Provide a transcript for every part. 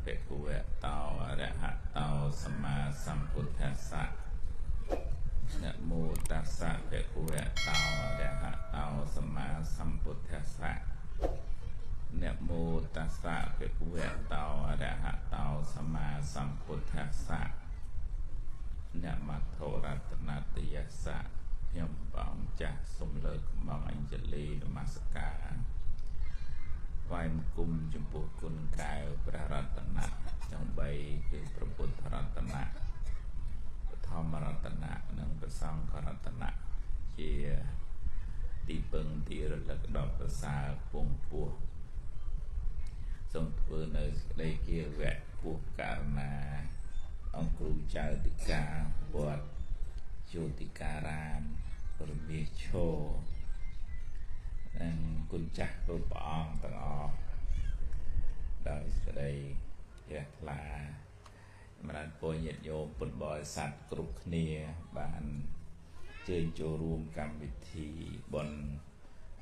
ភិក្ខវៈតោអរហតោសម្មាសម្ពុទ្ធស្សៈនមោតស្សៈភិក្ខវៈតោអរហតោសម្មាសម្ពុទ្ធស្សៈនមោតស្សៈភិក្ខវៈតោអរហតោសម្មាសម្ពុទ្ធស្សៈនមត្ថរតនតយស្សៈខ្ញុំព្រះអង្គចាស់សូមលើកកំងអញ្ជលីនមស្ការថ្វាយបង្គំចំពោះគុណកែវព្រះរតនៈទាំង3គឺព្រះពុទ្ធរតនៈធម្មរតនៈនិងព្រះសង្ឃរតនៈជាទីពឹងទីរលឹកដ៏ប្រសើរពងពោះសូមធ្វើនៅសេចក្តីគាវៈពោះករណាអង្គគ្រូចៅតិកាវត្តយោតិការាមរមាឈោនិងគុណចាស់គ្រប់ព្រះអង្គទាំងអស់ដោយសេចក្តីជ្រះថ្លាចម្រើនពរញាតិញោមពុទ្ធបរិស័ទគ្រប់គ្នាបានជើញចូលរួមកម្មវិធីបុណ្យ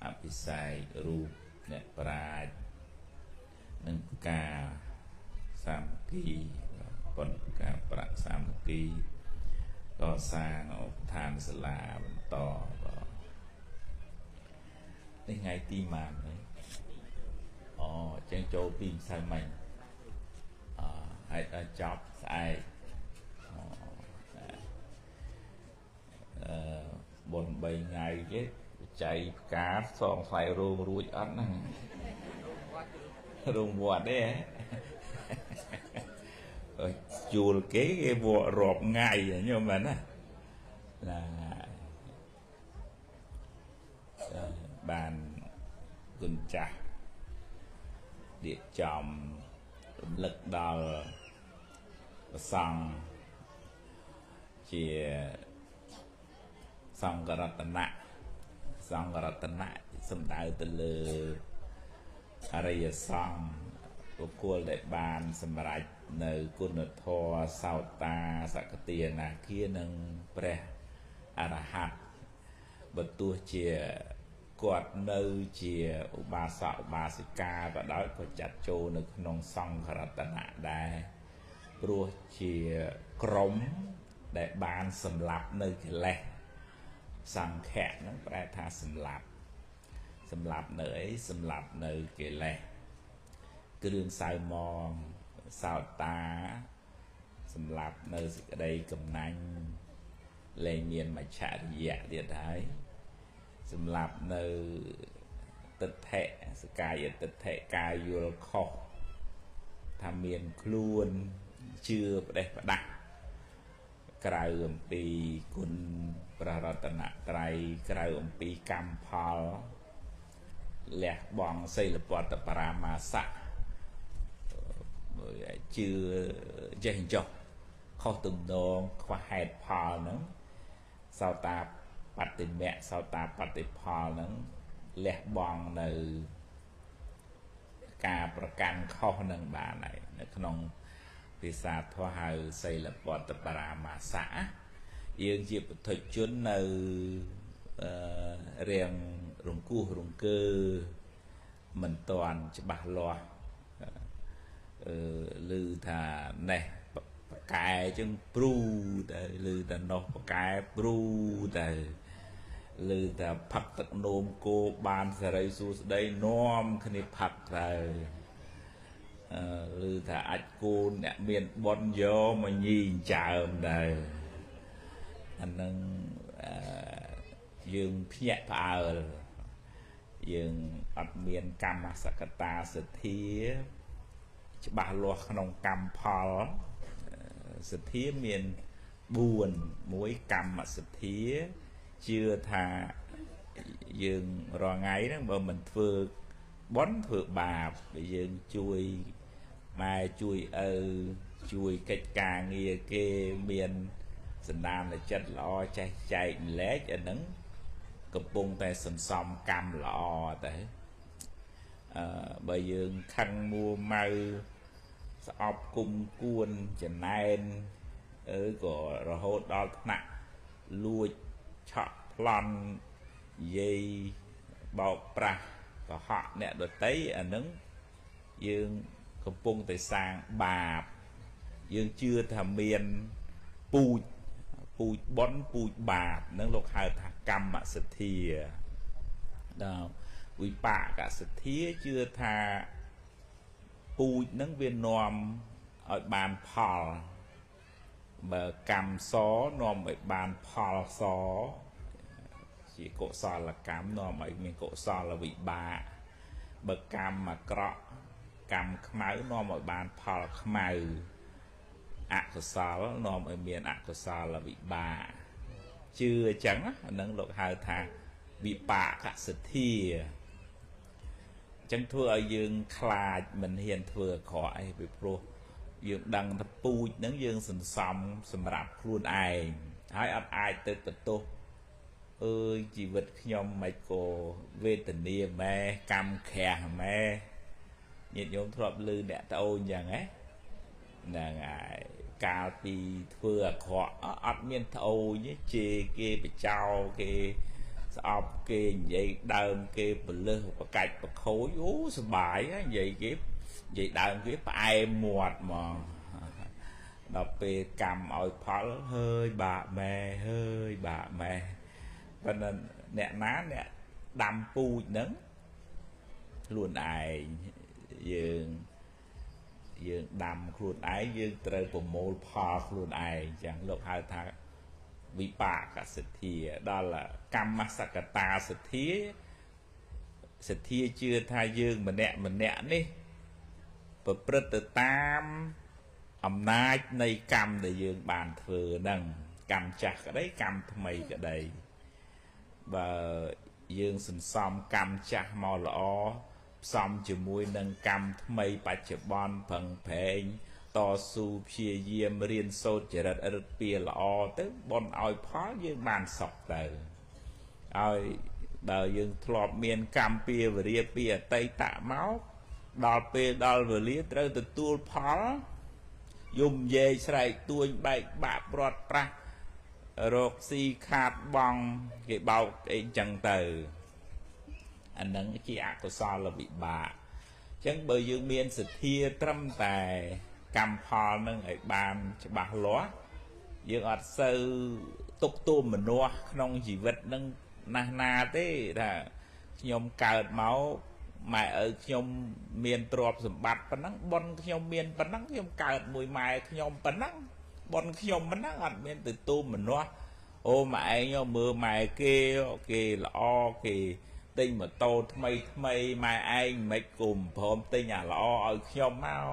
អភិសេករូបអ្នកប្រាជ្ញនិងការសាមគ្គីបុណ្យការប្រាក់សាមគ្គីកសាងឧបឋានសាលាបន្តនេះថ្ងៃទីម៉ាននេះអូចឹងចូលពីម្សិលមិញអហើយដល់ចប់ស្អែកអឺបុណ្យ3ថ្ងៃទេចៃផ្កាសងថ្លៃរោងរួចអត់ហ្នឹងរោងវត្តទេអើជួលគេគេវក់រាប់ថ្ងៃញោមមែនណាណាបានគុណចាស់រៀបចំរំលឹកដល់ព្រះសង្ឃជាសង្ឃរតនៈសង្ឃរតនៈសំដៅទៅលើអរិយសង្ឃបុគ្គលដែលបានសម្រេចនៅគុណធម៌សោតាសកតិអនាគានិងព្រះអរហន្តបើទោះជាគាត់នៅជាឧបាសកឧបាសិកាក៏ដោយក៏ចាត់ចូលនៅក្នុងសង្ឃរតនៈដែរព្រោះជាក្រុមដែលបានសម្លាប់នៅកិលេសសង្ឃៈហ្នឹងប្រែថាសម្លាប់សម្លាប់នៅអីសម្លាប់នៅកិលេសគ្រឿងសៅមងសោតាសម្លាប់នៅសេចក្តីកំណាញ់លែងមានមច្ឆរិយៈទៀតហើយសម្លាប់នៅទិដ្ឋិសកាយទិដ្ឋិកាយយល់ខុសថាមានខ្លួនជឿផ្ដេសផ្ដាស់ក្រៅអំពីគុណព្រះរតនត្រ័យក្រៅអំពីកម្មផលលះបង់សីលពតបរាមាសៈជឿចេះចុះខុសទំនងខ្វះហេតុផលហ្នឹងសោតាបតិមៈសោតាបតិផលហ្នឹងលះបង់នៅការប្រកាន់ខុសនឹងបានហើយនៅក្នុងភាសាធម៌ហៅសីលពតបរាមាសៈយើងជាពុទ្ធជននៅរៀងរង្គោះរង្គើមិនតាន់ច្បាស់លាស់ឮថានេះបកែចឹងព្រូទៅឮតែនោះបកែព្រូទៅឮតែផឹកទឹកនោមគោបានសេរីសួស្តីនាំគ្នាផឹកទៅឮថាអាចគូនអ្នកមានបុណ្យយកមកញីចើមដែរអានឹងយើងភ្ញាក់ផ្អើលយើងអត់មានកម្មសកតាសទ្ធាច្បាស់លាស់ក្នុងកម្មផលសទ្ធាមាន4មួយកម្មសទ្ធាជឿថាយើងរាល់ថ្ងៃហ្នឹងបើមិនធ្វើបុណ្យធ្វើបាបយើងជួយម៉ែជួយឪជួយកិច្ចការងារគេមានសន្តានចិត្តល្អចេះចែកម្លែកអាហ្នឹងកំពុងតែសន្សំកម្មល្អទៅបើយើងខឹងមួម៉ៅស្អប់គុំគួនចំណែនក៏រហូតដល់ថ្នាក់លួចឆក់ប្លន់និយាយបោកប្រាស់កុហកអ្នកដទៃអានឹងយើង កំពុងតែសាងបាបយើងជឿថាមានពូជពូជបុណ្យពូជបាបនឹងលោកហៅថាកម្មសទ្ធាដល់វិបាកសទ្ធាជឿថាពូជនឹងវានាំឲ្យបានផលបើកម្មសនាំឲ្យបានផលសជាកុសលកម្មនាំឲ្យមានកុសលវិបាកបើកម្មអាក្រក់កម្មខ្មៅនាំឲ្យបានផលខ្មៅអកុសលនាំឲ្យមានអកុសលវិបាកជឿអញ្ចឹងអានឹងលោកហៅថាវិបាកសទ្ធាអញ្ចឹងធ្វើឲ្យយើងខ្លាចមិនហ៊ានធ្វើអាក្រក់អីពីព្រោះយើងដឹងថាពូជហ្នឹងយើងសន្សំសម្រាប់ខ្លួនឯងហើយអត់អាចទៅបន្ទោសអើយជីវិតខ្ញុំមិនក៏វេទនាម៉ែកម្មក្រាស់ម៉ែញាតិញោមធ្លាប់ឮអ្នកត្អូនអញ្ចឹងហ៎ហ្នឹងហើយកាលពីធ្វើអាក្រក់អត់មានត្អូញជេរគេបចោគេស្អប់គេនិយាយដើមគេពលឹះបកាច់បខូចអូសបាយនិយាយគេនិយាយដើមគេផ្អែមមាត់ហ្មងដល់ពេលកម្មឲ្យផលហើយបាក់ម៉ែហើយបាក់ម៉ែប៉ុន្តែអ្នកណាអ្នកដាំពូជហ្នឹងខ្លួនឯងយើងដាំខ្លួនឯងយើងត្រូវប្រមូលផលខ្លួនឯងអញ្ចឹងលោកហៅថាវិបាកសទ្ធាដល់កម្មសកតាសទ្ធាសទ្ធាជឿថាយើងម្នាក់ម្នាក់នេះប្រព្រឹត្តទៅតាមអំណាចនៃកម្មដែលយើងបានធ្វើហ្នឹងកម្មចាស់ក្តីកម្មថ្មីក្តីបើយើងសន្សំកម្មចាស់មកល្អផ្សំជាមួយនឹងកម្មថ្មីបច្ចុប្បន្នប្រឹងប្រែងតស៊ូព្យាយាមរៀនសូត្រចរិតឫទ្ធិពីល្អទៅបុណ្យឲ្យផលយើងបានសុខទៅហើយបើយើងធ្លាប់មានកម្មពីវរាពីអតីតមកដល់ពេលដល់វេលាត្រូវទទួលផលយំយាយស្រែកទួញបែកបាក់ព្រាត់ប្រាសរកស៊ីខាតបង់គេបោកអីចឹងទៅអានឹងជាអកុសលវិបាកអញ្ចឹងបើយើងមានសទ្ធាត្រឹមតែកម្មផលនឹងឲ្យបានច្បាស់លាស់យើងអត់សូវទុកទោមនោះក្នុងជីវិតនឹងណាស់ណាទេថាខ្ញុំកើតមកម៉ែឪខ្ញុំមានទ្រព្យសម្បត្តិប៉ុណ្ណឹងបុណ្យខ្ញុំមានប៉ុណ្ណឹងខ្ញុំកើតមួយម៉ែខ្ញុំប៉ុណ្ណឹងបុណ្យខ្ញុំប៉ុណ្ណឹងអត់មានទៅទូមនោះអូម៉ែឯងមើលម៉ែគេគេល្អគេទិញម៉ូតូថ្មីថ្មីម៉ែឯងមិនគុំព្រមទិញអាល្អឲ្យខ្ញុំមក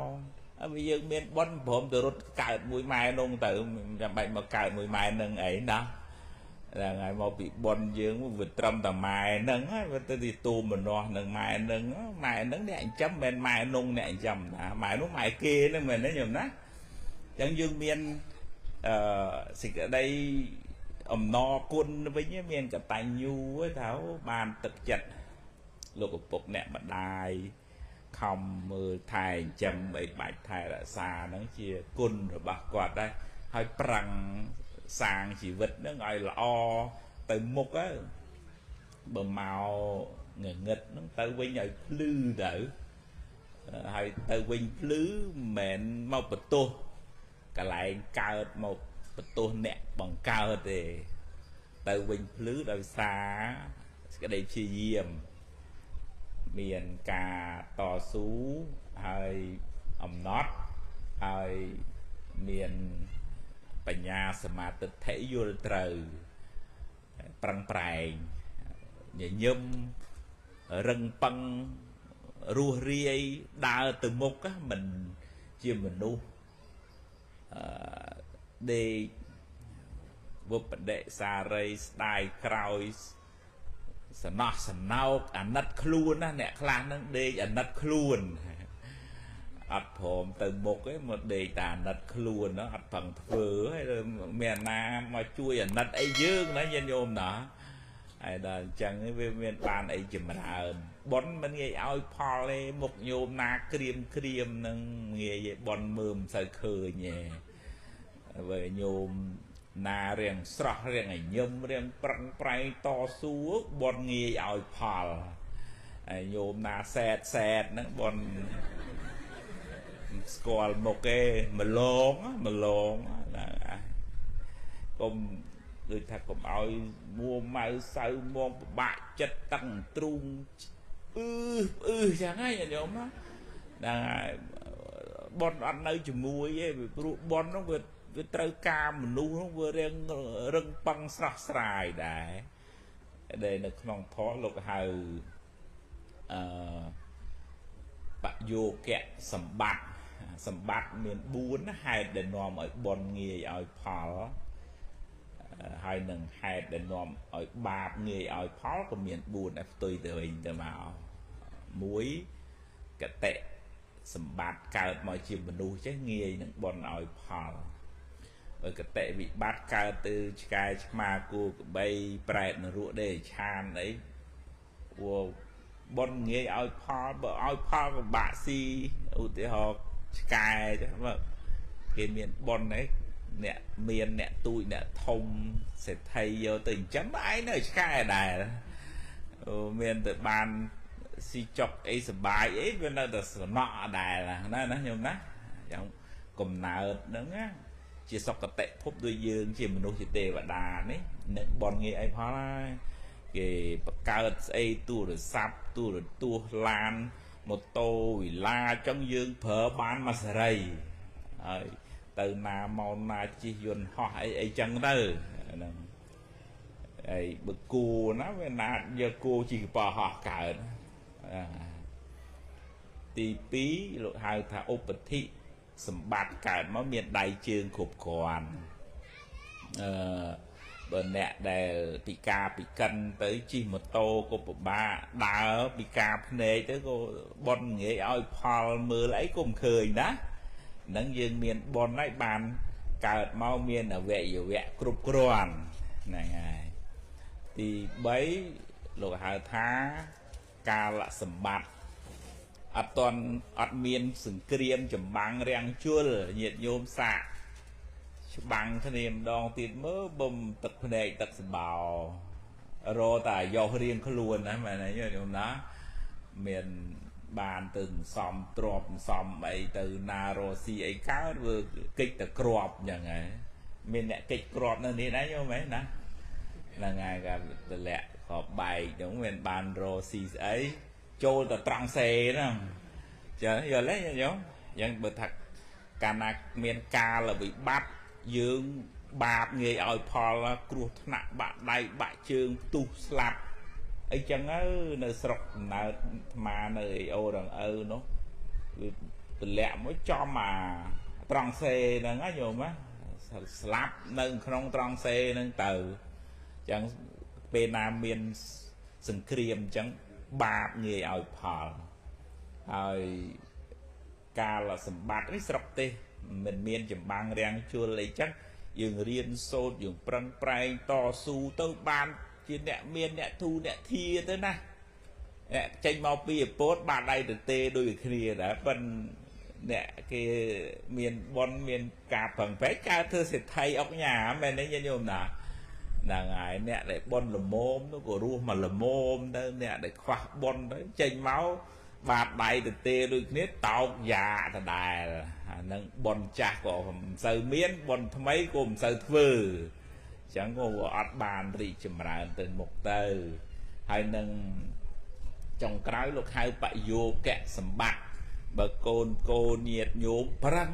ហើយយើងមានបុណ្យព្រមទៅរត់កើតមួយម៉ែនោះទៅចាំបាច់មកកើតមួយម៉ែនឹងអីណាហ្នឹងហើយមកពីបុណ្យយើងវាត្រឹមតែម៉ែហ្នឹងហើយវាទៅទីទូមនោះនឹងម៉ែហ្នឹងម៉ែហ្នឹងអ្នកចិញ្ចឹមមិនមែនម៉ែនោះអ្នកចិញ្ចឹមណាម៉ែនោះម៉ែគេហ្នឹងមែនទេញោមណាអញ្ចឹងយើងមានសេចក្តីអំណរគុណវិញមានកតញ្ញូថាបានទឹកចិត្តលោកឪពុកអ្នកម្ដាយខំមើលថែចិញ្ចឹមអីបាច់ថែរក្សាហ្នឹងជាគុណរបស់គាត់ដែរហើយប្រឹងសាងជីវិតហ្នឹងឲ្យល្អទៅមុខទៅបើមកងងឹតហ្នឹងទៅវិញឲ្យភ្លឺទៅហើយទៅវិញភ្លឺមិនមែនមកបន្ទោសកន្លែងកើតមកបន្ទោសអ្នកបង្កើតទេទៅវិញភ្លឺដោយសារសេចក្តីព្យាយាមមានការតស៊ូហើយអំណត់ហើយមានបញ្ញាសមាទិដ្ឋិយល់ត្រូវប្រឹងប្រែងញញឹមរឹងប៉ឹងរស់រាយដើរទៅមុខមិនជាមនុស្សដេកវបដិសារីស្ដាយក្រោយសំណោះសំណោកអាណិតខ្លួនណាអ្នកខ្លះហ្នឹងដេកអាណិតខ្លួនអត់ព្រមទៅមុខឯងមកដេកតែអាណិតខ្លួនហ្នឹងអត់ប្រឹងធ្វើហើយមានណាមកជួយអាណិតអីយើងណាញាតិញោមណាហើយដល់អញ្ចឹងវាមានបានអីចម្រើនបុណ្យមិនងាយឲ្យផលទេមុខញោមណាក្រៀមក្រៀមនឹងងាយបុណ្យមើលមិនសូវឃើញទេបើញោមណារៀងស្រស់រៀងឲ្យញឹមរៀងប្រឹងប្រែងតស៊ូបុណ្យងាយឲ្យផលហើយញោមណាសែតសែតហ្នឹងបុណ្យ ស្គាល់មុខទេម្លងម្លងណាកុំដូចថាកុំឲ្យមួម៉ៅសៅមងពិបាកចិត្តតឹងទ្រូងអឺអឺចឹងហើយញោមហ្នឹងហើយប៉ុនអត់នៅជាមួយទេព្រោះប៉ុនហ្នឹងវាត្រូវការមនុស្សហ្នឹងវារៀងរឹងប៉ឹងស្រស់ស្រាយដែរដែលនៅក្នុងធម៌លោកហៅអឺបយោគៈសម្បត្តិសម្បត្តិមាន4ហេតុដែលនាំឲ្យបុណ្យងាយឲ្យផលហើយនឹងហេតុដែលនាំឲ្យបាបងាយឲ្យផលក៏មាន4ដែរផ្ទុយទៅវិញទៅមកមួយកតិសម្បត្តិកើតមកជាមនុស្សចេះងាយនឹងបុណ្យឲ្យផលបើកតិវិបត្តិកើតទៅឆ្កែឆ្មាគោក្របីប្រែតនរកដេឆានអីព្រោះបុណ្យងាយឲ្យផលបើឲ្យផលក៏បាក់ស៊ីឧទាហរណ៍ឆ្កែចឹងមកគេមានបុណ្យអីអ្នកមានអ្នកទូចអ្នកធំសេដ្ឋីយកទៅចិញ្ចឹមឯងនៅឆ្កែដែរមានទៅបានស៊ីចុកអីសបាយអីវានៅតែសំណក់ដែរណាណាញោមណាយ៉ាងកំណើតហ្នឹងណាជាសុគតិភពដូចយើងជាមនុស្សជាទេវតានេះនឹងបុណ្យងាយអីផលហើយគេបង្កើតស្អីទូរស័ព្ទទូរទស្សន៍ឡានម៉ូតូវិឡាចឹងយើងប្រើបានមួយសេរីហើយទៅណាមកណាជិះយន្តហោះអីអីចឹងទៅហ្នឹងហើយបើគោណាវាណាយកគោជិះកប៉ាល់ហោះកើតទី2លោកហៅថាឧបធិសម្បត្តិកើតមកមានដៃជើងគ្រប់គ្រាន់អឺបើអ្នកដែលពិការពិកិនទៅជិះម៉ូតូក៏ពិបាកដើរពិការភ្នែកទៅក៏បុណ្យងាយឲ្យផលមើលអីក៏មិនឃើញណាហ្នឹងយើងមានបុណ្យហើយបានកើតមកមានអវយវៈគ្រប់គ្រាន់ហ្នឹងហើយទី3លោកហៅថាកាលសម្បត្តិអត់តន់អត់មានសង្គ្រាមចម្បាំងរាំងជលញាតិញោមសាកច្បាំងគ្នាម្ដងទៀតមើលបំទឹកភ្នែកទឹកសម្បោរតែអាយុរៀងខ្លួនណាមែនទេញោមណាមានបានទៅសំទ្របសំអីទៅណារស៊ីអីកើតវាកិច្ចតែក្របយ៉ាងហ្នឹងមានអ្នកកិច្ចក្របនៅនេះដែរញោមហ៎ណាហ្នឹងហើយក៏តម្លាក់ក្របបែកហ្នឹងមានបានរស៊ីស្អីចូលទៅត្រង់សេហ្នឹងចឹងយល់ទេញោមយ៉ាងបើថាកាលណាមានកាលវិបត្តិយើងបាបងាយឲ្យផលគ្រោះថ្នាក់បាក់ដៃបាក់ជើងផ្ទុះស្លាប់អីចឹងទៅនៅស្រុកកំណើតអាត្មានៅអីអូរងឪនោះវាតម្លាក់មួយចំអាត្រង់សេហ្នឹងណាញោមណាស្លាប់នៅក្នុងត្រង់សេហ្នឹងទៅចឹងពេលណាមានសង្គ្រាមចឹងបាបងាយឲ្យផលហើយកាលសម្បត្តិនេះស្រុកទេសមិនមានចម្បាំងរាំងជួលអីចឹងយើងរៀនសូត្រយើងប្រឹងប្រែងតស៊ូទៅបានជាអ្នកមានអ្នកធូអ្នកធាទៅណាអ្នកចេញមកពីឪពុតបាតដៃទៅទេដូចគ្នាដែរប៉ុន្តែអ្នកគេមានបុណ្យមានការប្រឹងប្រែងកើតធ្វើសេដ្ឋីអុកញ៉ាមែនទេញាតិញោមណាហ្នឹងហើយអ្នកដែលបុណ្យល្មមនោះក៏រស់មកល្មមទៅអ្នកដែលខ្វះបុណ្យទៅចេញមកបាតដៃទៅទេដូចគ្នាតោកយ៉ាដដែលអានឹងបុណ្យចាស់ក៏មិនសូវមានបុណ្យថ្មីក៏មិនសូវធ្វើអញ្ចឹងក៏អត់បានរីកចម្រើនទៅមុខទៅហើយនឹងចុងក្រោយលោកហៅបយោគៈសម្បត្តិបើកូនកូនញាតិញោមប្រឹង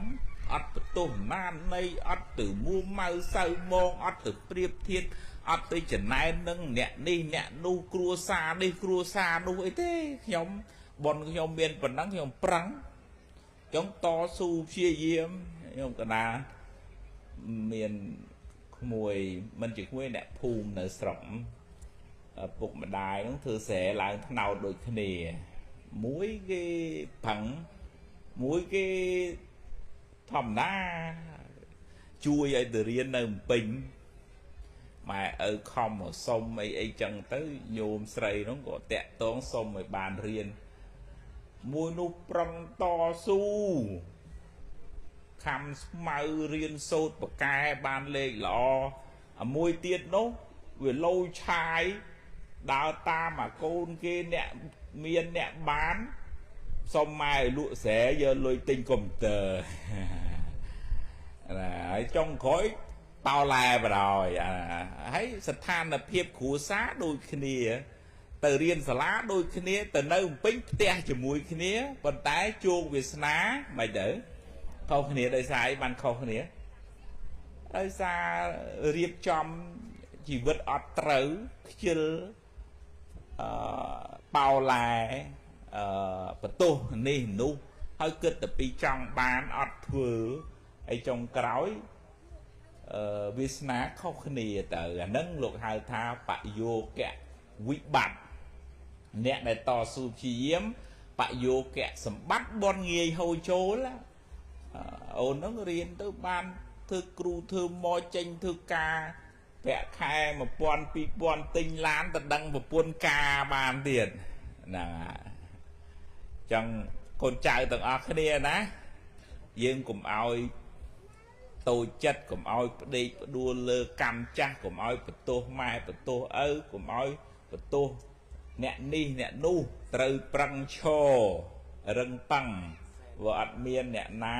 អត់បន្ទោសណាននៃអត់ទៅមួម៉ៅសៅមងអត់ទៅប្រៀបធៀបអត់ទៅចំណែននឹងអ្នកនេះអ្នកនោះគ្រួសារនេះគ្រួសារនោះអីទេខ្ញុំបុណ្យខ្ញុំមានប៉ុណ្ណឹងខ្ញុំប្រឹងចង់តស៊ូព្យាយាមខ្ញុំកណាមានក្មួយមិនជាក្មួយអ្នកភូមិនៅស្រុកពុកម្ដាយហ្នឹងធ្វើស្រែឡើងថ្នោតដូចគ្នាមួយគេប្រឹងមួយគេធម្មតាជួយឲ្យទៅរៀននៅភ្នំពេញម៉ែឪខំមកសុំអីអីចឹងទៅញោមស្រីហ្នឹងក៏តាក់តងសុំឲ្យបានរៀនមួយនោះប្រឹងតស៊ូខំស្មៅរៀនសូត្របកែបានលេខល្អមួយទៀតនោះវាលោឆាយដើរតាមអាកូនគេអ្នកមានអ្នកបាន សុំម៉ែលក់ស្រែយកលុយទិញកុំព្យូទ័រណាហើយចុងក្រោយតោឡែបដ ாய் ហើយស្ថានភាពគ្រួសារដូចគ្នាទៅរៀនសាលាដូចគ្នាទៅនៅពេញផ្ទះជាមួយគ្នាប៉ុន្តែជោគវាសនាមិនទៅខុសគ្នាដោយសារអីបានខុសគ្នាដោយសាររៀបចំជីវិតអត់ត្រូវខ្ជិលប៉ោឡែបន្ទោសនេះនោះហើយគិតតែពីចង់បានអត់ធ្វើអីចុងក្រោយវាសនាខុសគ្នាទៅអានឹងលោកហៅថាបយោគៈវិបត្តិអ្នកដែលតស៊ូព្យាយាមបយោគៈសម្បត្តិបនងាយហូរចូលអូននឹងរៀនទៅបានធ្វើគ្រូធ្វើមកចេញធ្វើការប្រាក់ខែ1000 2000ទិញឡានទៅដឹងប្រពន្ធការបានទៀតហ្នឹងហើយចឹងកូនចៅទាំងអស់គ្នាណាយើងកុំឲ្យតូចចិត្តកុំឲ្យផ្ដេកផ្ដួលលើកម្មចាស់កុំឲ្យបន្ទោសម៉ែបន្ទោសឪកុំឲ្យបន្ទោសអ្នកនេះអ្នកនោះត្រូវប្រឹងឈររឹងប៉ឹងវាអត់មានអ្នកណា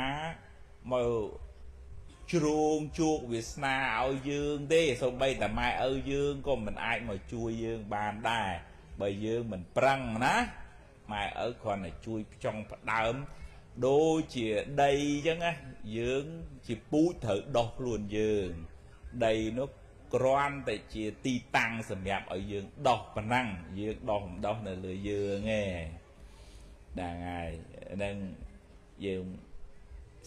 មកជ្រងជោគវាសនាឲ្យយើងទេសូម្បីតែម៉ែឪយើងក៏មិនអាចមកជួយយើងបានដែរបើយើងមិនប្រឹងណាម៉ែឪគ្រាន់តែជួយផ្ចង់ផ្ដើមដូចជាដីអញ្ចឹងណាយើងជាពូជត្រូវដោះខ្លួនយើងដីនោះគ្រាន់តែជាទីតាំងសម្រាប់ឲ្យយើងដោះប៉ុណ្ណឹងយើងដោះមិនដោះនៅលើយើងឯងហ្នឹងហើយហ្នឹងយើង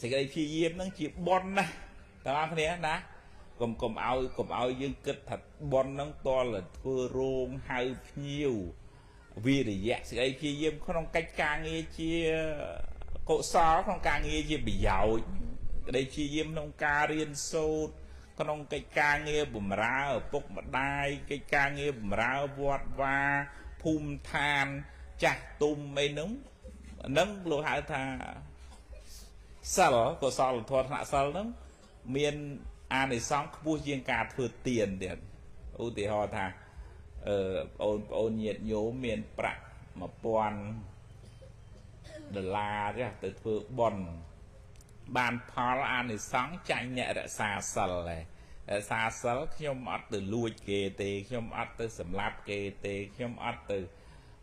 សេចក្តីព្យាយាមហ្នឹងជាបុណ្យណាទាំងអស់គ្នាណាកុំឲ្យយើងគិតថាបុណ្យហ្នឹងតលតែធ្វើរោងហៅភ្ញៀវវិរិយៈសេចក្តីព្យាយាមក្នុងកិច្ចការងារជាកុសលក្នុងការងារជាប្រយោជន៍ក្តីព្យាយាមក្នុងការរៀនសូត្រក្នុងកិច្ចការងារបម្រើឪពុកម្ដាយកិច្ចការងារបម្រើវត្តវាភូមិឋានចាស់ទុំអីហ្នឹងហ្នឹងលោកហៅថាសិលកុសលធម៌ថ្នាក់សិលហ្នឹងមានអានិសង្សខ្ពស់ជាងការធ្វើទានទៀតឧទាហរណ៍ថាបងប្អូនញាតិញោមមានប្រាក់1000ដុល្លារទេទៅធ្វើបុណ្យបានផលអានិសង្សចាញ់អ្នករក្សាសិលដែររក្សាសិលខ្ញុំអត់ទៅលួចគេទេខ្ញុំអត់ទៅសម្លាប់គេទេខ្ញុំអត់ទៅ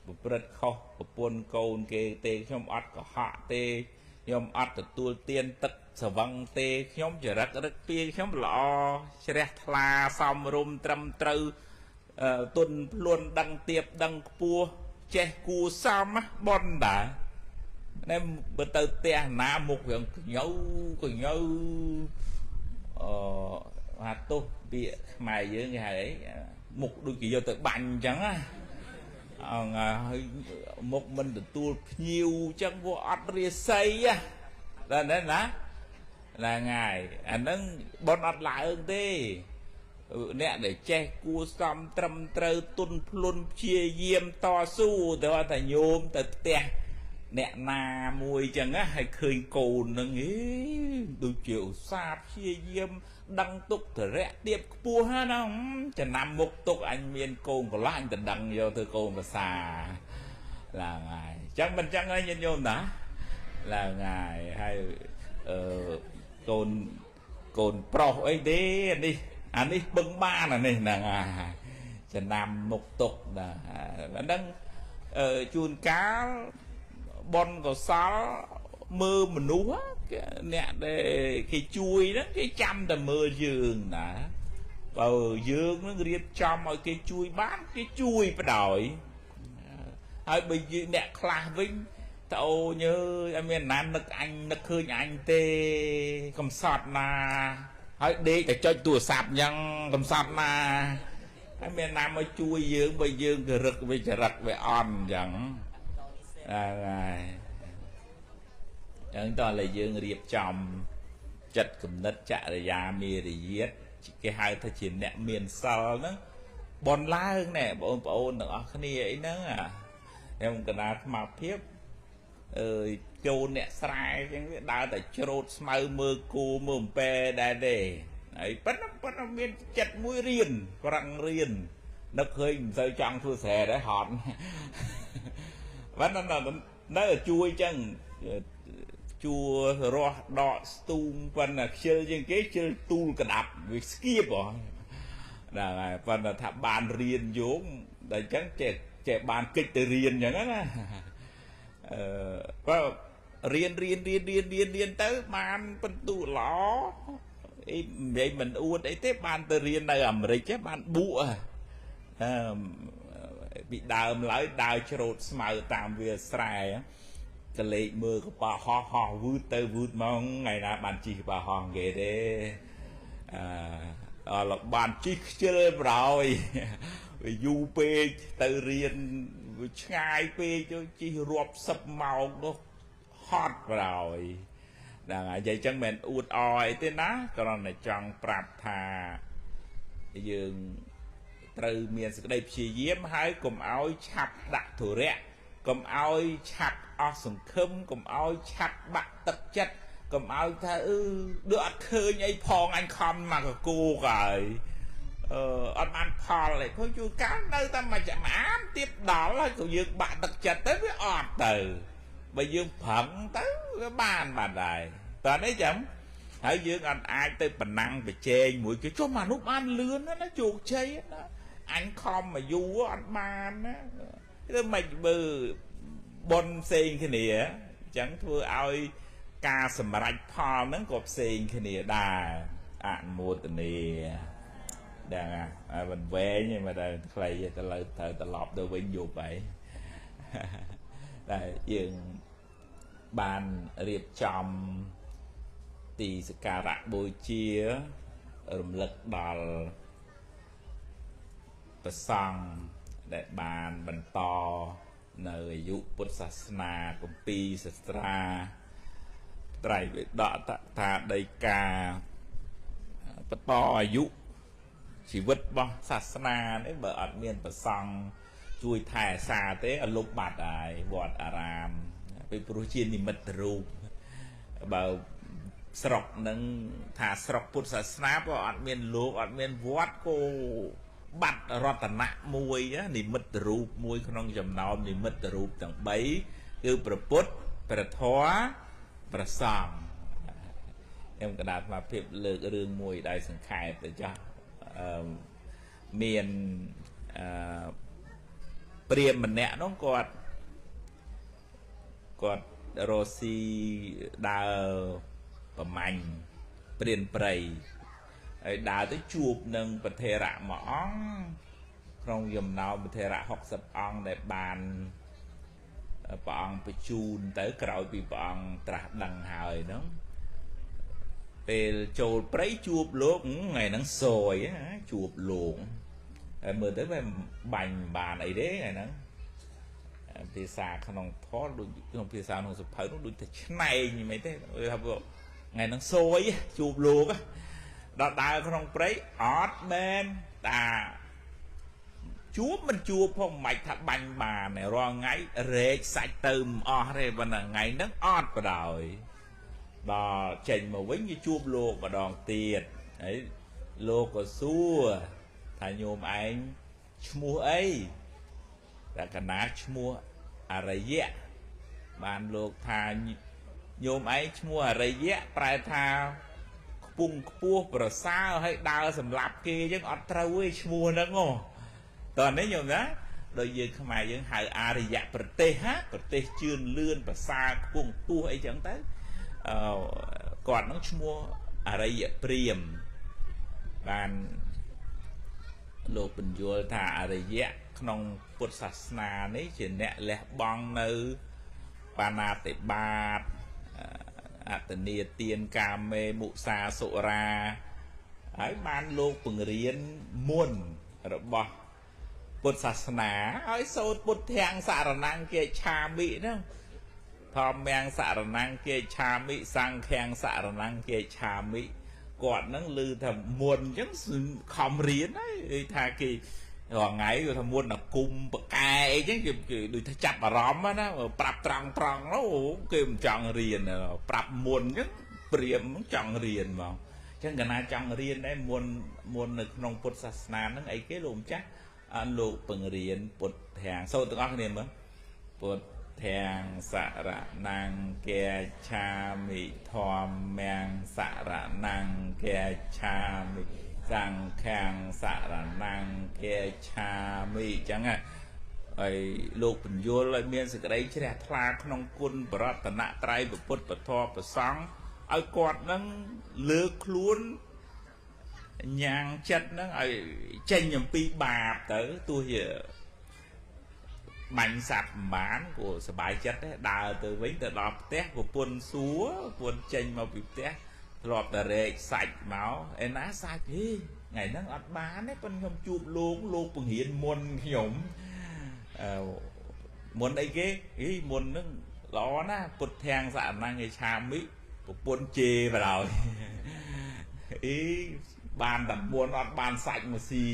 ប្រព្រឹត្តខុសប្រពន្ធកូនគេទេខ្ញុំអត់កុហកទេខ្ញុំអត់ទទួលទានទឹកស្វឹងទេខ្ញុំចរិតរឹកពីខ្ញុំល្អជ្រះថ្លាសមរម្យត្រឹមត្រូវទុនភ្លួនដឹងទៀបដឹងខ្ពស់ចេះគួសមបុណ្យដែរណែបើទៅផ្ទះណាមុខរឿងកញូកញូហាទោសពាក្យខ្មែរយើងគេហៅអីមុខដូចគេយកទៅបាញ់អញ្ចឹងណាអងហើយមុខមិនទទួលភ្ញៀវអញ្ចឹងវាអត់រាសីណាណាណាហ្នឹងហើយអាហ្នឹងបុណ្យអត់ឡើងទេអ្នកដែលចេះគួសមត្រឹមត្រូវទុនភ្លុនព្យាយាមតស៊ូទៅថាញោមទៅផ្ទះអ្នកណាមួយចឹងណាហើយឃើញកូនហ្នឹងអីដូចជាឧស្សាហ៍ព្យាយាមដឹងទុកតរៈទៀបខ្ពស់ណាចំណាំមុខទុកអញមានកូនកន្លះអញទៅដឹងយកធ្វើកូនភាសាឡើងហើយចឹងមិនចឹងទេញាតិញោមណាឡើងហើយហើយកូនប្រុសអីទេនេះអានេះពឹងបានអានេះហ្នឹងហើយចំណាំមុខទុកណាអាហ្នឹងជួនកាលបុណ្យកុសលមើលមនុស្សអ្នកដែលគេជួយហ្នឹងគេចាំតែមើលយើងណាបើយើងនឹងរៀបចំឲ្យគេជួយបានគេជួយបដ ாய் ហើយបើយើងអ្នកខ្លះវិញតអូញើយអត់មានណានឹកអញនឹកឃើញអញទេកំសត់ណាហើយដេកតែចុចទូរស័ព្ទអញ្ចឹងកំសត់ណាហើយមានណាមកជួយយើងបើយើងក៏រឹកវាចរិតវាអន់អញ្ចឹងហើយអញ្ចឹងតើឥឡូវយើងរៀបចំចិត្តគំនិតចរិយាមេរយាទគេហៅថាជាអ្នកមានសិលហ្នឹងបនឡើងណែបងប្អូនទាំងអស់គ្នាអីហ្នឹងខ្ញុំកណាស្មារភាពអើយចូលអ្នកស្រែអញ្ចឹងវាដើរតែច្រូតស្មៅមើលគូមើលអំពែដែរទេហើយប៉ុន្តែមានចិត្តមួយរៀនប្រឹងរៀននឹកឃើញមិនសូវចង់ធ្វើស្រែដែរហត់ប៉ុន្តែ នៅជួយចឹងជួរស់ដកស្ទូងប៉ុន្តែខ្ជិលជាងគេខ្ជិលទូលក្តាប់វាស្គៀបហ៎ហ្នឹងហើយប៉ុន្តែថាបានរៀនយោងដល់អញ្ចឹងចេះចេះបានកិច្ចទៅរៀនអញ្ចឹងណាអឺបើរៀនរៀនរៀនរៀនរៀនរៀនទៅបានបន្ទុល្អអីនិយាយមិនអួតអីទេបានទៅរៀននៅអាមេរិកបានបួកអឺពីដើមឡើយដើរច្រូតស្មៅតាមវាស្រែកលេចមើលកប៉ាល់ហោះហោះវឺតទៅវឺតមកថ្ងៃណាបានជិះកប៉ាល់ហោះគេទេអឺដល់បានជិះខ្ជិលប្រោយវាយូរពេកទៅរៀនវាឆ្ងាយពេកទៅជិះរាប់សិបម៉ោងនោះហត់ប្រោយហ្នឹងហើយនិយាយចឹងមិនអួតអអីទេណាគ្រាន់តែចង់ប្រាប់ថាយើងត្រូវមានសេចក្តីព្យាយាមហើយកុំឲ្យឆាប់ដាក់ធុរៈកុំឲ្យឆាប់អស់សង្ឃឹមកុំឲ្យឆាប់បាក់ទឹកចិត្តកុំឲ្យថាអឺដូចអត់ឃើញអីផងអញខំមកកគោកហើយអឺអត់បានផលអីព្រោះជួនកាលនៅតែមួយចំអាមទៀតដល់ហើយក៏យើងបាក់ទឹកចិត្តទៅវាអត់ទៅបើយើងប្រឹងទៅវាបានបានដែរតើនេះចឹងហើយយើងអត់អាចទៅប្រណាំងប្រជែងមួយគេចុះមកនោះបានលឿនណាជោគជ័យណាអញខំមកយូរអត់បានណាឬមិនបើប៉ុនផ្សេងគ្នាអញ្ចឹងធ្វើឲ្យការសម្រេចផលហ្នឹងក៏ផ្សេងគ្នាដែរអនុមោទនាដឹងហើយមិនវែងទេមកតែខ្លីទៅលើត្រូវត្រឡប់ទៅវិញយប់ហើយតែយើងបានរៀបចំទីសក្ការៈបូជារំលឹកដល់ព្រះសង្ឃដែលបានបន្តនៅអាយុពុទ្ធសាសនាគម្ពីរសាស្ត្រាត្រៃបិដកតថាដីកាបន្តអាយុជីវិតរបស់សាសនានេះបើអត់មានព្រះសង្ឃជួយថែសារទេអលុបបាត់ហើយវត្តអារាមពីព្រោះជានិមិត្តរូបបើស្រុកនឹងថាស្រុកពុទ្ធសាសនាបើអត់មានលោកអត់មានវត្តក៏បាត់រតនៈមួយនិមិត្តរូបមួយក្នុងចំណោមនិមិត្តរូបទាំង3គឺព្រះពុទ្ធព្រះធម៌ព្រះសង្ឃខ្ញុំកដាលមកភាពលើករឿងមួយដោយសង្ខេបទៅចាស់មានព្រាហ្មណ៍ម្នាក់នោះគាត់រស់ស៊ីដើរប្រមាញ់ព្រានព្រៃហើយដើរទៅជួបនឹងប្រធេរៈមួយអង្គក្នុងចំណោមប្រធេរៈ60អង្គដែលបានព្រះអង្គបញ្ជូនទៅក្រោយពីព្រះអង្គត្រាស់ដឹងហើយហ្នឹងពេលចូលព្រៃជួបលោកថ្ងៃហ្នឹងសយជួបលោកហើយមើលទៅវាបាញ់បានអីទេថ្ងៃហ្នឹងភាសាក្នុងធម៌ដូចក្នុងភាសាក្នុងសភៅនោះដូចតែឆ្នែងមិនទេថាថ្ងៃហ្នឹងសយជួបលោកដល់ដើរក្នុងព្រៃអត់មែនតាជួបមិនជួបផងមិនថាបាញ់បានរាល់ថ្ងៃរែកសាច់ទៅមិនអស់ទេប៉ុន្តែថ្ងៃហ្នឹងអត់បដ ாய் ដល់ចេញមកវិញគេជួបលោកម្ដងទៀតហើយលោកក៏សួរថាញោមឯងឈ្មោះអីតែកណាឈ្មោះអរិយៈបានលោកថាញោមឯងឈ្មោះអរិយៈប្រែថាខ្ពង់ខ្ពស់ប្រសើរហើយដើរសម្លាប់គេអញ្ចឹងអត់ត្រូវទេឈ្មោះហ្នឹងហ៎តោះនេះញោមណាដូចយើងខ្មែរយើងហៅអរិយៈប្រទេសហាប្រទេសជឿនលឿនប្រសើរខ្ពង់ខ្ពស់អីចឹងទៅអឺគាត់ហ្នឹងឈ្មោះអរិយព្រាមបានលោកបញ្យល់ថាអរិយៈក្នុងពុទ្ធសាសនានេះជាអ្នកលះបង់នៅបាណាតិបាតអតនីទានកាមេមុសាសុរាហើយបានលោកពង្រៀនមុនរបស់ពុទ្ធសាសនាឲ្យសូត្រពុទ្ធាំសរណង្គេឆាមិហ្នឹងធម្មំសរណង្គេឆាមិសង្ឃាំសរណង្គេឆាមិគាត់ហ្នឹងឮថាមុនអញ្ចឹងខំរៀនហើយថាគេរាល់ថ្ងៃគាត់ថាមុនអាគុំបកែអីចឹងគេដូចថាចាប់អារម្មណ៍ណាប្រាប់ត្រង់ត្រង់នោះគេមិនចង់រៀនប្រាប់មុនអញ្ចឹងព្រាមចង់រៀនហ្មងអញ្ចឹងកាលណាចង់រៀនដែរមុនមុននៅក្នុងពុទ្ធសាសនាហ្នឹងអីគេលោកម្ចាស់លោកបង្រៀនពុទ្ធាំសូត្រទាំងអស់គ្នាមើលពុទ្ ធាំងសរណង្គាឆាមិធម្មំសរណង្គាឆាមិសង្ឃាំងសរណង្គាឆាមិអញ្ចឹងហើយលោកពន្យល់ឲ្យមានសេចក្តីជ្រះថ្លាក្នុងគុណបរតនត្រ័យពុទ្ធពធប្រសង្ឃឲ្យគាត់នឹងលើកខ្លួនញ៉ាំងចិត្តនឹងឲ្យចេញអំពីបាបទៅទោះជាបាញ់សัตว์ប្រហែលគួរសบายចិត្តដែរដើរទៅវិញទៅដល់ផ្ទះប្រពន្ធសួរប្រពន្ធចេញមកពីផ្ទះធ្លាប់តែរែកសាច់មកឯណាសាច់ហីថ្ងៃហ្នឹងអត់បានទេប៉ុន្តែខ្ញុំជួបលោកលោកបង្រៀនមុនខ្ញុំមុនអីគេអីមុនហ្នឹងល្អណាស់ពុទ្ធាំងសរណង្គាឆាមិប្រពន្ធជេរបដ ாய் អីបានតែមុនអត់បានសាច់មកស៊ី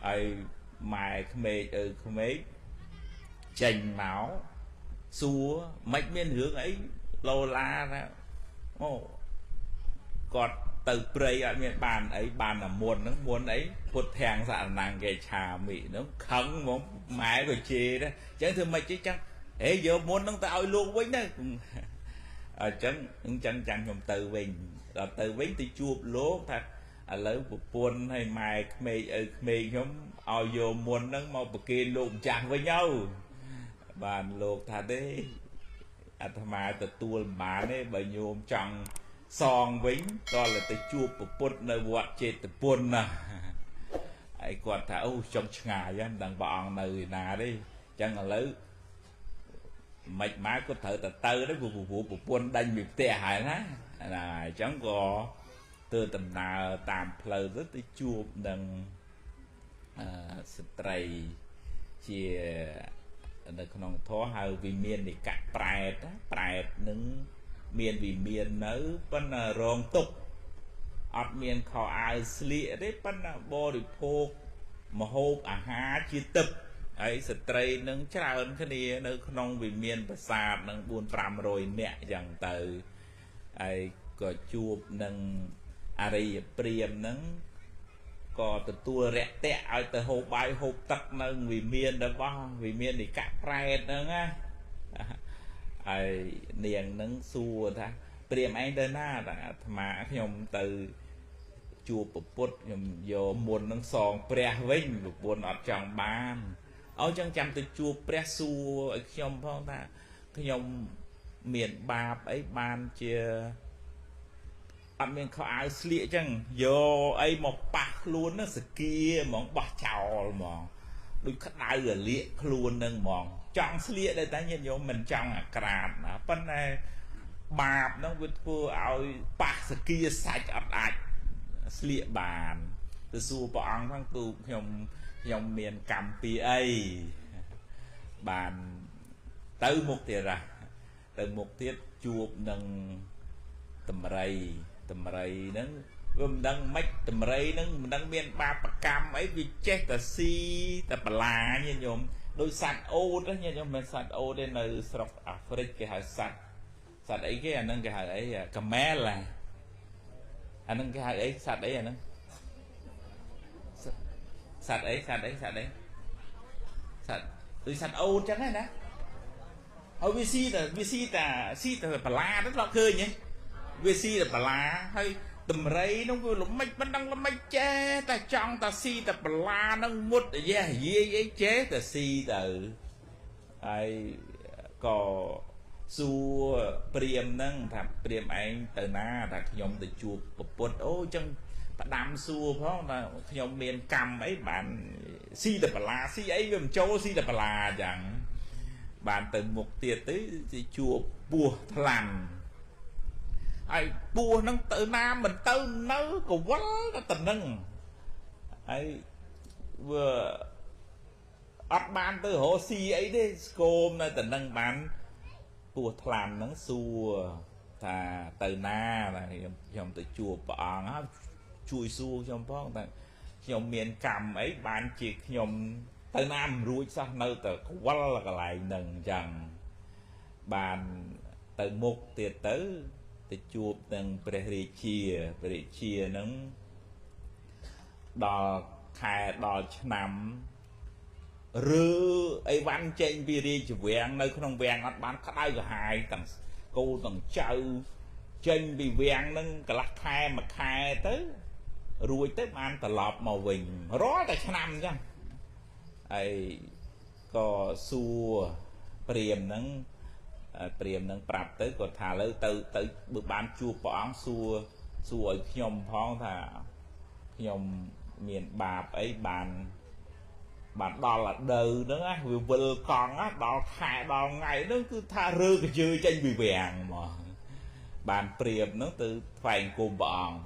ហើយម៉ែក្មេកឪក្មេកចេញមកសួរមិនមានរឿងអីឡូឡាថាអូគាត់ទៅព្រៃអត់មានបានអីបានតែមុនហ្នឹងមុនអីពុទ្ធាំងសរណង្គាឆាមិហ្នឹងខឹងហ្មងម៉ែក៏ជេរដែរអញ្ចឹងធ្វើម៉េចទេចឹងហេយកមុនហ្នឹងទៅឲ្យលោកវិញទៅអញ្ចឹងអញ្ចឹងចាំខ្ញុំទៅវិញដល់ទៅវិញទៅជួបលោកថាឥឡូវប្រពន្ធហើយម៉ែក្មេកឪក្មេកខ្ញុំឲ្យយកមុនហ្នឹងមកប្រគេនលោកម្ចាស់វិញទៅបានលោកថាទេអាត្មាទទួលមិនបានទេបើញោមចង់សងវិញតើទៅជួបប្រពុតនៅវត្តចេតពុនណាហើយគាត់ថាអូចង់ឆ្ងាយហ្នឹងមិនដឹងព្រះអង្គនៅឯណាទេអញ្ចឹងឥឡូវមិនមកគាត់ត្រូវតែទៅទៅព្រោះប្រពន្ធដេញពីផ្ទះហើយណាណាអញ្ចឹងក៏ធ្វើដំណើរតាមផ្លូវទៅទៅជួបនឹងស្ត្រីជានៅក្នុងធម៌ហៅវិមាននិកៈប្រែតប្រែតនឹងមានវិមាននៅប៉ុន្តែរងទុកអត់មានខោអាវស្លៀកទេប៉ុន្តែបរិភោគមហូបអាហារជាទឹកហើយស្ត្រីនឹងច្រើនគ្នានៅក្នុងវិមានប្រាសាទនឹង4 500នាក់អញ្ចឹងទៅហើយក៏ជួបនឹងអរិយព្រាមនឹងក៏ទទួលរយៈឲ្យទៅហូបបាយហូបទឹកនៅវិមានរបស់វិមាននិកៈប្រែតហ្នឹងណាហើយនាងនឹងសួរថាព្រាមឯងទៅណាតែអាត្មាខ្ញុំទៅជួបប្រពុតខ្ញុំយកមុននឹងសងព្រះវិញប្រពន្ធអត់ចង់បានអោចឹងចាំទៅជួបព្រះសួរឲ្យខ្ញុំផងថាខ្ញុំមានបាបអីបានជាអត់មានខោអាវស្លៀកចឹងយកអីមកប៉ះខ្លួនហ្នឹងសគាហ្មងបោះចោលហ្មងដូចក្តៅរលាកខ្លួនហ្នឹងហ្មងចង់ស្លៀកដែរតែញាតិញោមមិនចង់អាក្រាតណាប៉ុន្តែបាបហ្នឹងវាធ្វើឲ្យប៉ះសគាសាច់អត់អាចស្លៀកបានទៅសួរព្រះអង្គហ្នឹងទូខ្ញុំមានកម្មពីអីបានទៅមុខទៀតហ่ะទៅមុខទៀតជួបនឹងតម្រៃតម្រៃហ្នឹងវាមិនដឹងម៉េចតម្រៃហ្នឹងមិនដឹងមានបាបកម្មអីវាចេះតែស៊ីតែបន្លាញាតិញោមដោយសត្វអូតញាតិញោមមិនសត្វអូតទេនៅស្រុកអាហ្វ្រិកគេហៅសត្វសត្វអីគេអាហ្នឹងគេហៅអីកាមែលអាហ្នឹងគេហៅអីសត្វអីអាហ្នឹងសត្វអីសត្វអីសត្វអីសត្វដូចសត្វអូតចឹងហ្នឹងណាហើយវាស៊ីតែវាស៊ីតែស៊ីតែបន្លាទៅធ្លាប់ឃើញហ៎វាស៊ីតែបន្លាហើយតម្រៃនោះវាល្មិចមិនដឹងល្មិចចេះតែចង់តែស៊ីតែបន្លានឹងមុតយាយាយអីចេះតែស៊ីទៅហើយក៏សួរព្រាមហ្នឹងថាព្រាមឯងទៅណាថាខ្ញុំទៅជួបប្រពុតអូចឹងផ្ដាំសួរផងថាខ្ញុំមានកម្មអីបានស៊ីតែបន្លាស៊ីអីវាមិនចូលស៊ីតែបន្លាចឹងបានទៅមុខទៀតទៅជួបពស់ថ្លាន់ហើយពស់ហ្នឹងទៅណាមិនទៅនៅកវលទៅនឹងហើយវាអត់បានទៅរកស៊ីអីទេស្គមនៅតែនឹងបានពស់ថ្លាន់ហ្នឹងសួរថាទៅណាខ្ញុំទៅជួបព្រះអង្គហើយជួយសួរខ្ញុំផងថាខ្ញុំមានកម្មអីបានជាខ្ញុំទៅណាមិនរួចសោះនៅតែកវលកន្លែងហ្នឹងអញ្ចឹងបានទៅមុខទៀតទៅទៅជួបនឹងព្រះរាជាព្រះរាជាហ្នឹងដល់ខែដល់ឆ្នាំ ឬអីវ៉ាន់ចេញពីរាជវាំងនៅក្នុងវាំងអត់បានក្តៅក្រហាយទាំងកូនទាំងចៅចេញពីវាំងហ្នឹងកន្លះខែមួយខែទៅរួចទៅបានត្រឡប់មកវិញរាល់តែឆ្នាំអញ្ចឹងហើយក៏សួរព្រាមហ្នឹងព្រាមហ្នឹងប្រាប់ទៅគាត់ថាលើទៅទៅបើបានជួបព្រះអង្គសួរសួរឲ្យខ្ញុំផងថាខ្ញុំមានបាបអីបានបានដល់អាដូវហ្នឹងណាវាវិលកង់ណាដល់ខែដល់ថ្ងៃហ្នឹងគឺថារើកជើចេញពីវាំងមកបានព្រាមហ្នឹងទៅថ្វាយគុំព្រះអង្គ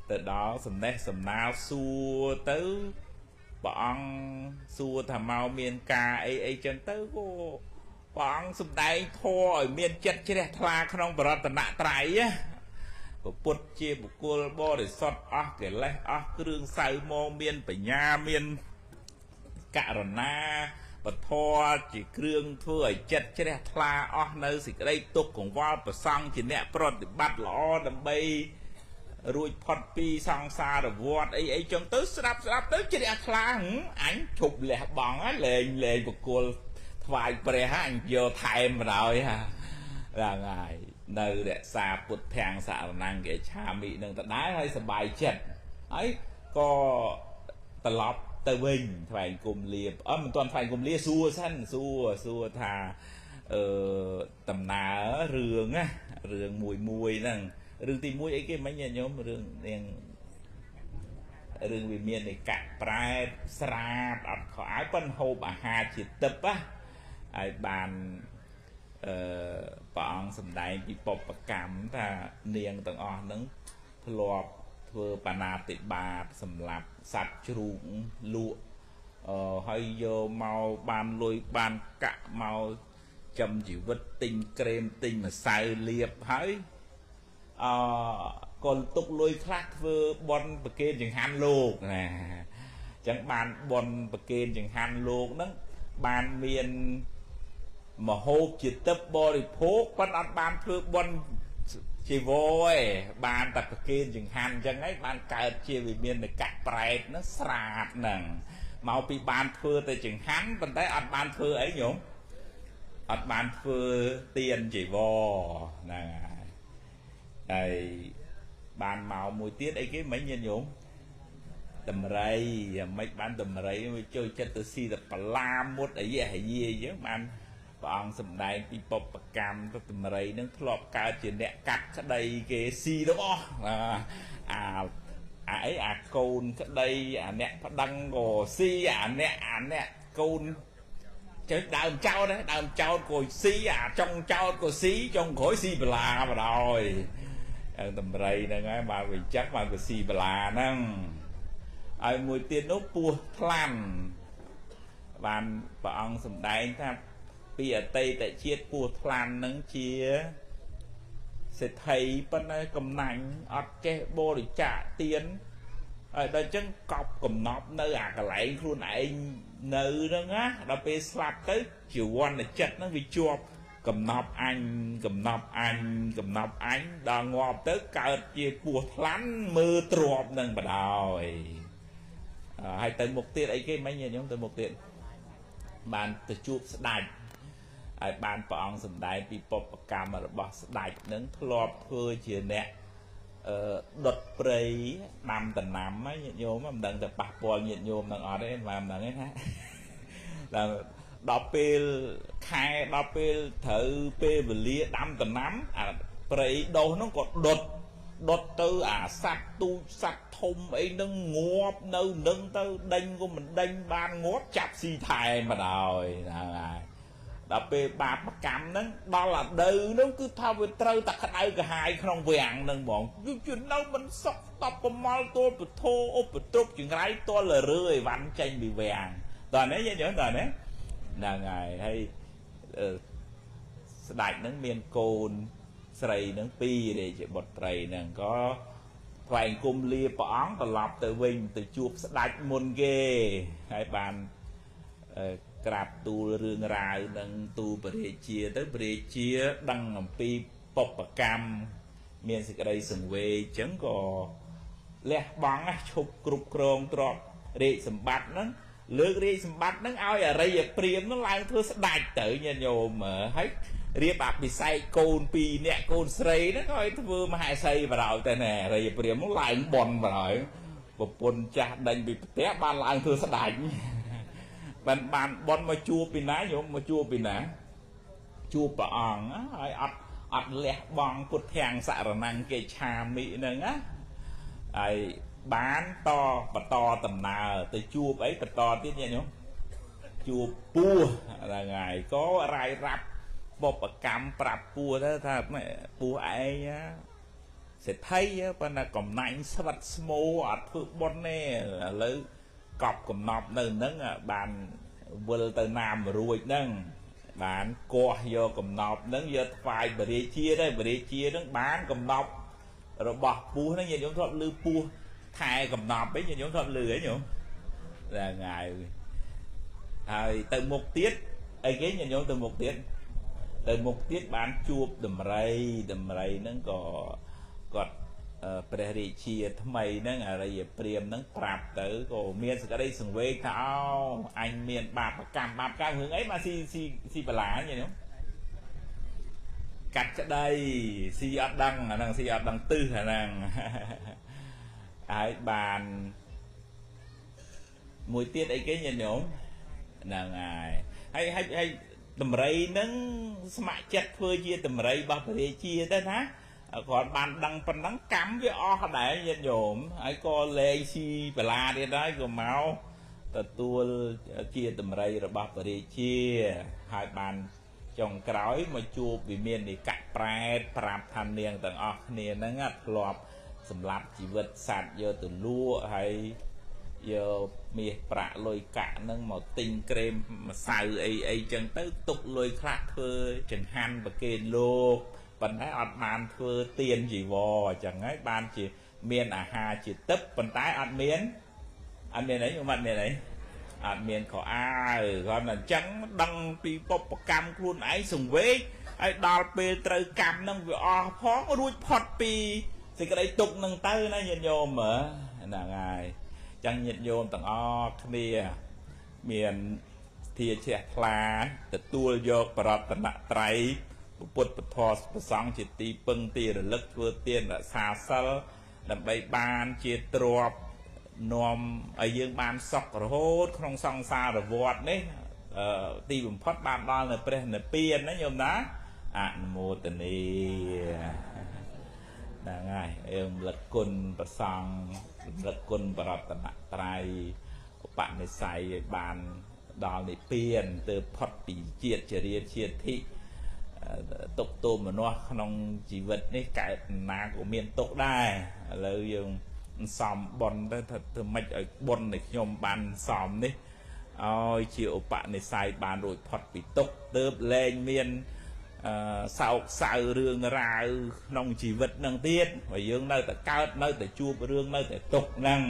ទៅដល់សំណេះសំណាលសួរទៅព្រះអង្គសួរថាមកមានការអីអីចឹងទៅក៏ព្រះអង្គសម្ដែងធម៌ឲ្យមានចិត្តជ្រះថ្លាក្នុងបរតនត្រ័យណាពុទ្ធជាបុគ្គលបរិសុទ្ធអស់កិលេសអស់គ្រឿងសៅមកមានបញ្ញាមានករណាពធជាគ្រឿងធ្វើឲ្យចិត្តជ្រះថ្លាអស់នៅសេចក្តីទុក្ខកង្វល់ប្រសង់ជាអ្នកប្រតិបត្តិល្អដើម្បីរួចផុតពីសង្សារវដ្តអីអីចឹងទៅស្ដាប់ស្ដាប់ទៅជ្រះថ្លាអញឈប់លះបង់លែងលែងបុគ្គលថ្វាយព្រះអញយកថែមបណ្ដោយហ្នឹងហើយនៅរក្សាពុទ្ធាំងសារណង្គិឆាមិនឹងដដែលហើយសប្បាយចិត្តហើយក៏ត្រឡប់ទៅវិញថ្វាយគុំលាអត់មិនទាន់ថ្វាយគុំលាសួរសិនសួរសួរថាអឺដំណើររឿងណារឿងមួយមួយហ្នឹងរឿងទី1អីគេមិញញាតិញោមរឿងនាងរឿងវាមាននៃកៈប្រែតស្រាតអត់ខោអាវប៉ុនហូបអាហារជាទឹកណាហើយបានអឺព្រះអង្គសម្ដែងពីបុព្វកម្មថានាងទាំងអស់ហ្នឹងធ្លាប់ធ្វើបាណាតិបាតសម្រាប់សត្វជ្រូកលក់អឺហើយយកមកបានលុយបានកាក់មកចំជីវិតទិញក្រែមទិញម្សៅលាបហើយអឺក៏ទុកលុយខ្លះធ្វើបន់ប្រគេនចង្ហាន់លោកណាអញ្ចឹងបានបន់ប្រគេនចង្ហាន់លោកហ្នឹងបានមានមហូបជាទឹកបរិភោគប៉ុន្តែអត់បានធ្វើបន់ជីវរឯងបានតែប្រគេនចង្ហាន់អញ្ចឹងឯងបានកើតជាវិមានកៈប្រែតហ្នឹងស្រាតហ្នឹងមកពីបានធ្វើតែចង្ហាន់ប៉ុន្តែអត់បានធ្វើអីញោមអត់បានធ្វើទានជីវរហ្នឹងហើយបានមកមួយទៀតអីគេមិញញាតិញោមតម្រៃមិនបានតម្រៃវាចូលចិត្តទៅស៊ីតែបលាមុតអាយៈអាយាអញ្ចឹងបានព្រះអង្គសម្ដែងពីបុព្វកម្មទៅតម្រៃនឹងធ្លាប់កើតជាអ្នកកាត់ក្តីគេស៊ីទាំងអស់អាអាអីអាកូនក្តីអាអ្នកប្តឹងក៏ស៊ីអាអ្នកអាអ្នកកូនចេះដើមចោតដើមចោតក៏ស៊ីអាចុងចោតក៏ស៊ីចុងក្រោយស៊ីបលាបណ្ដោយតម្រៃហ្នឹងហើយបានវាចឹកបានវាស៊ីបលាហ្នឹងហើយមួយទៀតនោះពោះថ្លាន់បានព្រះអង្គសម្ដែងថាពីអតីតជាតិពោះថ្លាន់នឹងជាសេដ្ឋីប៉ុន្តែកំណាញ់អត់ចេះបរិច្ចាគទានហើយដល់អញ្ចឹងកប់កំណប់នៅអាកន្លែងខ្លួនឯងនៅហ្នឹងណាដល់ពេលស្លាប់ទៅជីវនចិត្តហ្នឹងវាជាប់កំណប់អញកំណប់អញកំណប់អញដល់ងាប់ទៅកើតជាពោះថ្លាន់មើលទ្របនឹងបដ ாய் ហើយទៅមុខទៀតអីគេមិញខ្ញុំទៅមុខទៀតបានទៅជួបស្ដេចហើយបានព្រះអង្គសម្ដែងពីបុព្វកម្មរបស់ស្ដេចនឹងធ្លាប់ធ្វើជាអ្នកអឺដុតព្រៃដាំដំណាំហ្នឹងញាតិញោមមិនដឹងតែប៉ះពាល់ញាតិញោមនឹងអត់ទេមិនដឹងទេណាដល់ពេលខែដល់ពេលត្រូវពេលវេលាដាំដំណាំអាព្រៃដុះហ្នឹងក៏ដុតដុតទៅអាសត្វទូចសត្វធំអីហ្នឹងងាប់នៅនឹងទៅដេញក៏មិនដេញបានងាប់ចាប់ស៊ីថែមបណ្ដោយហ្នឹងហើយដល់ពេលបាបកម្មហ្នឹងដល់អាដូវហ្នឹងគឺថាវាត្រូវតែក្តៅក្រហាយក្នុងវាំងហ្នឹងហ្មងគឺនៅមិនសុខតបប្រមល់ទល់ពធឧបទ្រពចង្រៃទល់រើអីវ៉ាន់ចេញពីវាំងតើនេះយល់តើនេះហ្នឹងហើយហើយស្ដេចហ្នឹងមានកូនស្រីហ្នឹងពីររាជបុត្រីហ្នឹងក៏ថ្វាយគុំលាព្រះអង្គត្រឡប់ទៅវិញទៅជួបស្ដេចមុនគេហើយបានក្រាបទូលរឿងរ៉ាវនឹងទូព្រះរាជាទៅព្រះរាជាដឹងអំពីបុព្វកម្មមានសេចក្តីសង្វេគអញ្ចឹងក៏លះបង់ឈប់គ្រប់គ្រងទ្រព្យរាជសម្បត្តិហ្នឹង លើករាជសម្បត្តិហ្នឹងឲ្យអរិយព្រាហ្មណ៍ហ្នឹងឡើងធ្វើស្ដេចទៅញាតិញោមហើយរៀបអភិសេកកូនពីរនាក់កូនស្រីហ្នឹងឲ្យធ្វើមហេសីបរោយទៅណែអរិយព្រាហ្មណ៍ហ្នឹងឡើងបនបរោយប្រពន្ធចាស់ដេញពីផ្ទះបានឡើងធ្វើស្ដេចបានបានបនមកជួបពីណាញោមមកជួបពីណាជួបព្រះអង្គហើយអត់លះបង់ពុទ្ធាំងសរណង្គេឆាមិហ្នឹងណាហើយបានតបន្តដំណើរទៅជួបអីបន្តទៀតញាតិញោមជួបពស់ហ្នឹងហើយក៏រាយរាប់បុព្វកម្មប្រាប់ពស់ទៅថាពស់ឯងសេដ្ឋីប៉ុន្តែកំណាញ់ស្វិតស្មោអត់ធ្វើបុណ្យទេឥឡូវកប់កំណប់នៅហ្នឹងបានវិលទៅណាមរួចហ្នឹងបានគាស់យកកំណប់ហ្នឹងយកថ្វាយបរិជាទៅបរិជាហ្នឹងបានកំណប់របស់ពស់ហ្នឹងញាតិញោមធ្លាប់ឮពស់ថែកំណប់អីញាតិញោមធ្លាប់ឮអីញោមហ្នឹងហើយហើយទៅមុខទៀតអីគេញាតិញោមទៅមុខទៀតបានជួបដំរីហ្នឹងក៏គាត់ព្រះរាជាថ្មីហ្នឹងអរិយព្រាហ្មណ៍ហ្នឹងប្រាប់ទៅក៏មានសក្តីសង្វេគថាអូអញមានបាបកម្មរឿងអីមកស៊ីបលាញាតិញោមកាត់ក្តីស៊ីអត់ដឹងអាហ្នឹងស៊ីអត់ដឹងទិសអាហ្នឹងហើយបានមួយទៀតអីគេញាតិញោមហ្នឹងហើយហើយដំរីហ្នឹងស្ម័គ្រចិត្តធ្វើជាដំរីរបស់ព្រះរាជាទៅណាគាត់បានដឹងប៉ុណ្ណឹងកម្មវាអស់ដែរញាតិញោមហើយក៏លែងស៊ីបលាទៀតហើយក៏មកទទួលជាដំរីរបស់ព្រះរាជាហើយបានចុងក្រោយមកជួបវិមាននិកៈប្រែតប្រាប់ថានាងទាំងអស់គ្នាហ្នឹងធ្លាប់សម្លាប់ជីវិតសត្វយកទៅលក់ហើយយកមាសប្រាក់លុយកាក់ហ្នឹងមកទិញក្រែមម្សៅអីចឹងទៅទុកលុយខ្លះធ្វើចង្ហាន់ប្រគេនលោកប៉ុន្តែអត់បានធ្វើទានជីវរអញ្ចឹងហើយបានជាមានអាហារជាទឹកប៉ុន្តែអត់មានអីអត់មានអីអត់មានខោអាវគាត់តែអញ្ចឹងដឹងពីបុព្វកម្មខ្លួនឯងសង្វេគហើយដល់ពេលត្រូវកម្មហ្នឹងវាអស់ផងរួចផុតពីសេចក្តីទុក្ខហ្នឹងទៅណាញាតិញោមហ្នឹងហើយអញ្ចឹងញាតិញោមទាំងអស់គ្នាមានធាជ្រះថ្លាទទួលយកបរតនត្រ័យពុទ្ធពធប្រសង្ឃជាទីពឹងទីរលឹកធ្វើទានរក្សាសិលដើម្បីបានជាទ្រព្យនាំឲ្យយើងបានសុខរហូតក្នុងសង្សារវដ្តនេះទីបំផុតបានដល់នៅព្រះនិព្វានណាញោមណាអនុមោទនាហ្នឹងហើយយើងរំលឹកគុណប្រសង្ឃរំលឹកគុណបរតនត្រ័យឧបនិស្ស័យឲ្យបានដល់និព្វានទើបផុតពីជាតិចរិយាជាតិទុកទោមនស្សក្នុងជីវិតនេះកើតណាក៏មានទុកដែរឥឡូវយើងសំបុណ្យទៅធ្វើម៉េចឲ្យបុណ្យដែលខ្ញុំបានសំនេះឲ្យជាឧបនិស្ស័យបានរួចផុតពីទុកទើបលែងមានសោកសៅរឿងរ៉ាវក្នុងជីវិតនឹងទៀតបើយើងនៅតែកើតនៅតែជួបរឿងនៅតែទុកហ្នឹង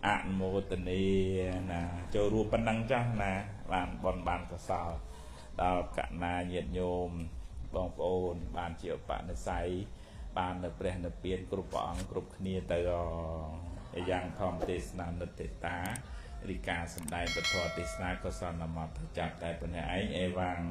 អនុមោទនាណាចូលរួមប៉ុណ្ណឹងចាស់ណាបានបុណ្យបានកុសលដល់កណាញាតិញោមបងប្អូនបានជាឧបនិស្ស័យបាននៅព្រះនិព្វានគ្រប់ព្រះអង្គគ្រប់គ្នាទៅយ៉ាងធម្មទេសនានិតិតារីកាសម្ដែងពធទេសនាកុសលមតចាប់តែប៉ុណ្ណេះឯងអេវ៉ាំង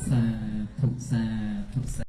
សាធុសាធុសា